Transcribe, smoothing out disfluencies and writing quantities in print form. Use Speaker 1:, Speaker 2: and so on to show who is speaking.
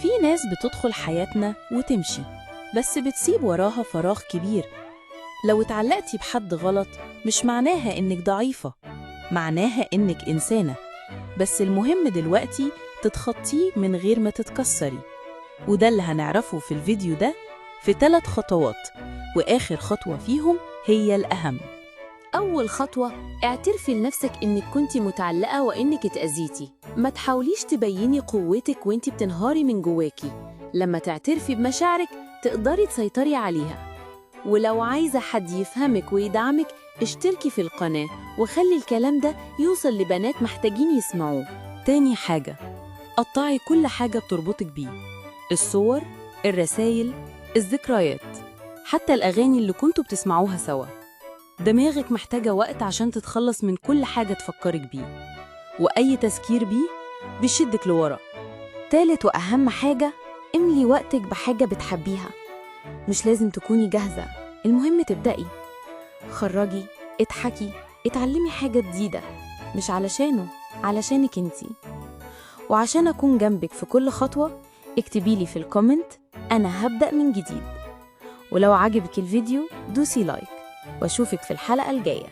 Speaker 1: في ناس بتدخل حياتنا وتمشي، بس بتسيب وراها فراغ كبير. لو اتعلقتي بحد غلط مش معناها إنك ضعيفة، معناها إنك إنسانة. بس المهم دلوقتي تتخطيه من غير ما تتكسري، وده اللي هنعرفه في الفيديو ده في 3 خطوات، وآخر خطوة فيهم هي الأهم.
Speaker 2: أول خطوة، اعترفي لنفسك إنك كنتي متعلقة وإنك اتأذيتي. ما تحاوليش تبيني قوتك وإنتي بتنهاري من جواكي. لما تعترفي بمشاعرك تقدري تسيطري عليها. ولو عايزة حد يفهمك ويدعمك اشتركي في القناة وخلي الكلام ده يوصل لبنات محتاجين يسمعوه.
Speaker 3: تاني حاجة، قطعي كل حاجة بتربطك بيه، الصور، الرسايل، الذكريات، حتى الأغاني اللي كنتوا بتسمعوها سوا. دماغك محتاجة وقت عشان تتخلص من كل حاجة تفكرك بيه، وأي تذكير بيه بيشدك لورا.
Speaker 4: تالت وأهم حاجة، املي وقتك بحاجة بتحبيها. مش لازم تكوني جاهزة، المهم تبدأي. خرجي، اضحكي، اتعلمي حاجة جديدة، مش علشانه، علشانك انتي. وعشان أكون جنبك في كل خطوة اكتبيلي في ال comment أنا هبدأ من جديد. ولو عجبك الفيديو دوسي like، واشوفك في الحلقة الجاية.